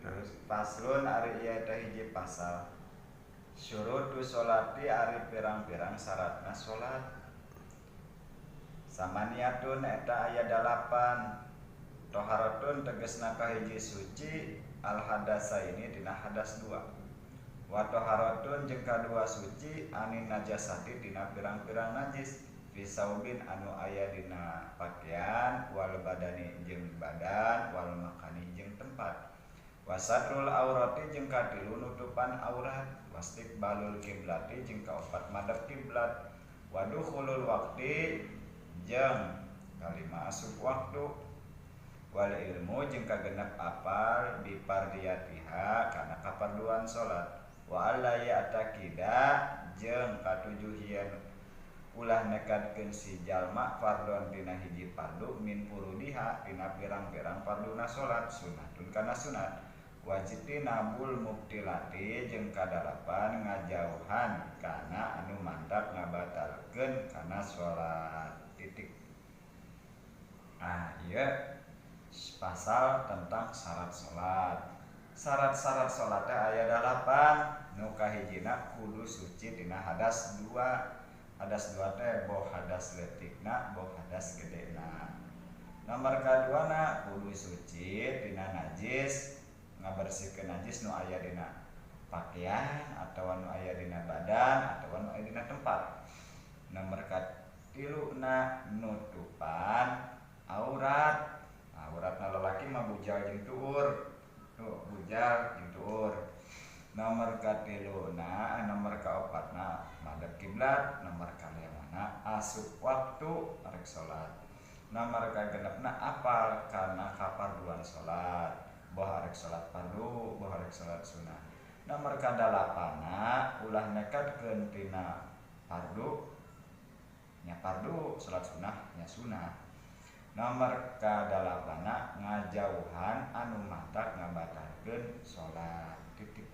Terus faslun ari ieu teh hiji pasal. Syurutu sholati ari pirang-pirang syaratna salat. Samaniatun eta aya 8. Toharatun tegesna kahiji suci al hadasaini tina hadas 2. Wa toharatun jeung kadua suci anin najasati tina pirang-pirang najis fi saubin anu aya dina pakaian wal badani jeung badan wal makani jeung tempat. Wasatrul aurati jeung katilu nutupan aurat, wastiqbalul kiblati jeung kaopat madhep kiblat, wadukhulul waqti jeung kalima asup waktu, wal ilmu jeung kagenep apal bi fardiyatiha kana kaparduan salat, wa alla ya'taqida jeung katujuh yen ulah nekadkeun si jalma fardhon dina hiji fardu min furudiha dina pirang-pirang farduna salat sunatun kana sunat. Wajtinabul mubtilati jeung kadalapan ngajauhan kana anu mantak ngabatalkeun kana salat titik. Ah, ieu pasal tentang syarat salat. Syarat-syarat salat teh aya 8. Nu kahijina kudu suci dina hadas 2. Hadas 2 teh boh hadas leutikna boh hadas gedena. Nomor kaduana kudu suci dina najis, ngabersihkeun najis nu aya dina pakaian atawa nu aya dina badan atawa nu aya dina tempat. Nomor katiluna nutupan aurat. Auratna lalaki mah bujal jeung tuur. Tuh bujal jeung tuur. Nomor katiluna, nomor kaopatna madhep kiblat, nomor kalimana asup waktu arek salat. Nomor kagenepna apal kana kaparduan salat. Boh arek salat fardu, boh arek salat sunah. Nomor kadalapana ulah nekadkeun tina fardu nya fardu, salat sunah nya sunah. Nomor kadalapana ngajauhan anu mantak ngabatalkeun salat titik.